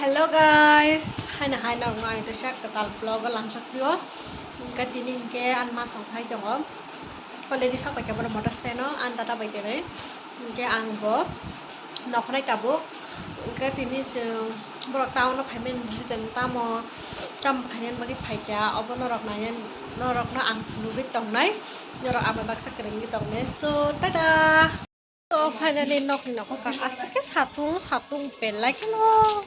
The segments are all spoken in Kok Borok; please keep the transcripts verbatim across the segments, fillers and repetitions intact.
Hello guys, haino hai nokno ang teisa kwtal vlog o langsak phio. Hwnkhe tini hwnkhe ani ma song phai tongo. Already sak bai khe bono motor stand o ani dada bai khe bai. Hwnkhe ang bo noknai tabuk. Hwnkhe tini chwng borok town o phaimani reason tamo, tamo khainani bagwi phaikha, obo norok nainani, norokno ang phunugwi tongnai, norok ama baksa kwrwngwi tongnai. So, tada! So, finally, nokni nogo kha. Aswk khe satung, satung belai kheno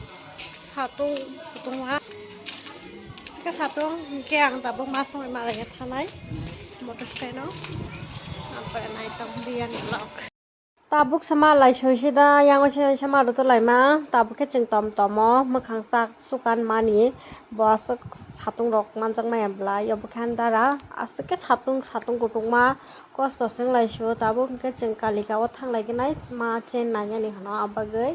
satung kutung ha. Aswk khe satung, hwnkhe ang tabuk ma songwi ma laina thanai motor stand o. Ang pore naitong biyani vlog. Tabuk se ma lai soi se da, yang se, se ma rutu lai ma. Tabuk khe chwng tom tomo, mwkhang chak sukan mani. Bo aswk satung rok manjak maya belai. Obo khe ani dara. Aswk khe satung, satung kutung ma. Kosto se wng lai sio, tabuk hwnkhe chwng Kalika o thang lai nai, ma chain nai nani hwno, abagwi.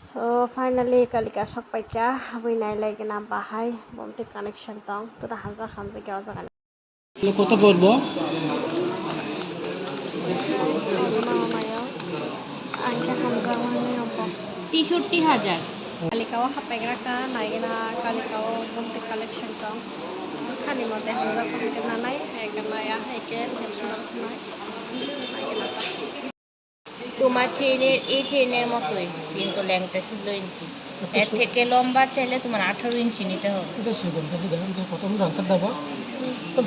So, finally, Kalika sok paikha, aboni nai lai gana bahai, bomtwi connection tong, tura hamjak hamjak ya o jaga ni. Kota porbo? Ang khe hamjakmani obo. Teishoti hajar. Kalika o hapaigra kha, nai gana Kalika o bomtwi collection tong. Khani mote hamjak kha, hwnkhe nanai, hai khe nai, ah, hai khe sep swnam khnai. Nai gana ta. তোমার চেইনের, এই চেইনের মতোই, কিন্তু লেংটা ষোলো ইঞ্চি। এর থেকে লম্বা চাইলে তোমার আঠারো ইঞ্চি নিতে হবে। এটা সেরকম, এটা দেখেন, এটা কত সুন্দর আনসার দেবো। একদম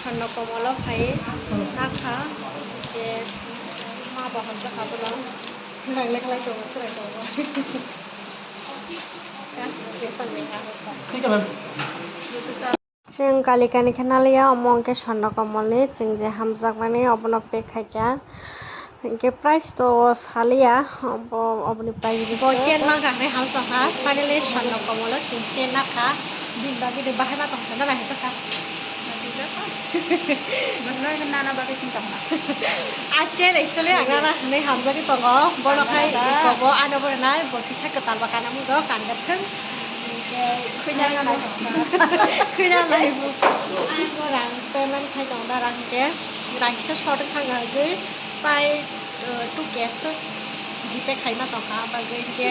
Swarno Komolo phai nakha, je ma bo hamjakha bono. Nang lekha lai tongo, swrai tongo. Gas no je sanni ha. ঠিক আছে, ma'am. Chwng Kalikani khe naliya, omo hwnkhe Swarno Komolni chwng je hamjakmani obono pack khaikha. Hinkhe price to saliya, obo, oboni price bo biso. Chain mankha hwnwi hamjakha, finally Swarno Komolo chwng chain nakha, bini bagwi de bahai ma tongsa na naisakha. Nana bagwi chwng tongma. A chain actually ang nana hwnwi hamjagwi tongo, bono khai kobo ano bo rwnai, bo kisa kwtal ba kana mujo kanjak thung. Khwina nai. Khwina nai bo. Ang bo rang payment khai tong da, rang ke, rang kisa short kha ga gwi, tai, uh, two cash G Pay khai ma tong kha, ba gwi ke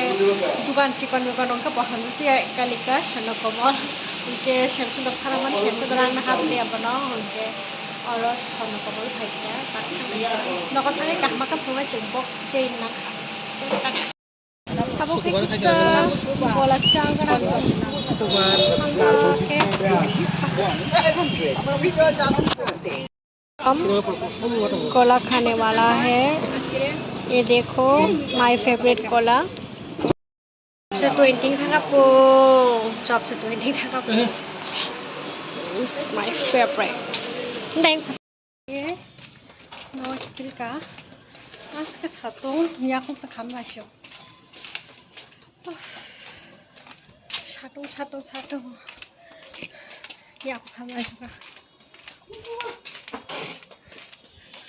dukan chikon dukan rok khe bo hamjak tiya Kalika, Swarno Komol, ke Shamsundok thara mani Shamsundok rang na hap liya bono, ke oro Swarno Komol khai kha, tak thang nai. Nogo thangwi kahma khe phunai chwng bok chain na kha. Abo khe kisa gola chang gana. Ang khe हम गोला खाने वाला है। ये देखो, my favorite गोला। Chop se twenty thanga po, chop se twenty thanga po. It's my favorite. Dai. Ye, no, kikil ka. Aske satung, yakung sa kham la sio. Satung, satung, satung. Yakung kham la sio.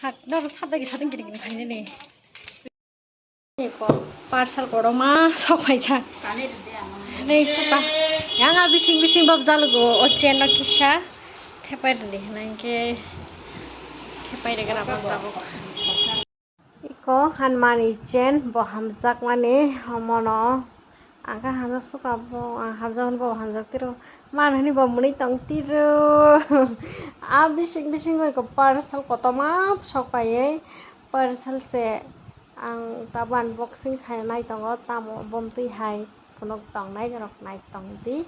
Hat, no, satung ki satung kiri kiri khaine ne. Parcel kotorma sok phaijak. Nei suka. Yang a bising bising bab jalgo o chain no kisa thepai rwdi hwnwi khe thepai rwgwna bo tabuk. Iko hanmani chain bo hamjakmani omono. Ang khe hamjak suka bo, ang hamjak hwnwi bo hamjak tiro. Man hwnwi bo mwnwi tong tiro. A bising bisingo iko parcel kotorma sok paiwi parcel se. Ang tabuk unboxing khai nai tongo, tamo bomtwi hai phunuk tongnai rok nai tong di.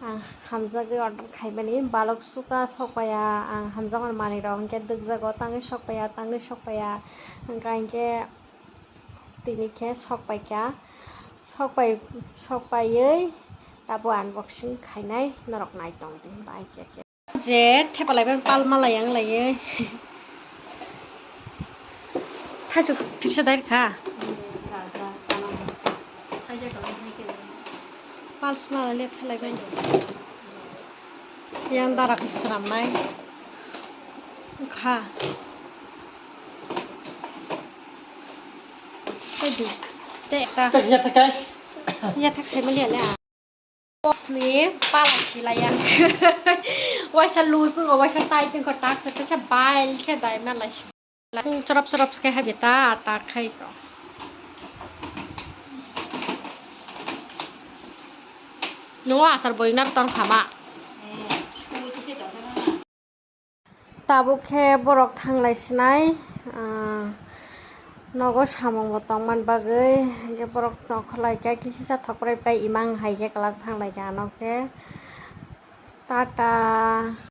Ang hamjagwi order khaimani balok suka sok paiya, ang hamjakmani manwi rok hinkhe dukjago, tangwi sok paiya, tangwi sok paiya, hwnkha hinkhe tini khe sok paikha, sok pai, sok paiwi tabuk unboxing khainai norok nai tong di bai khe khe. Je thepalai bai pal malai yang lai. Thaichuk thirsa dai kha. Pal smalai le thalai bai. Yang dara khe sramnai. Kha. Tei du. Tei ta. Tak ya takai. Ya tak sai mali ale. Boss ni pala silai ang. Waisa loose wngkha, waisa tight wngkha, tak se teisa bail khe dai malai. Chorop chorop se khe habi ta, ta khai ko. Nungo asar boinar tong khama. Tabuk khe borok thanglai sinai, ah, nogo samung bo tongmani bagwi, hingke borok nokholai khe kisisa thokrai prai imang hai khe kwlak thanglai kha ano khe. Tata.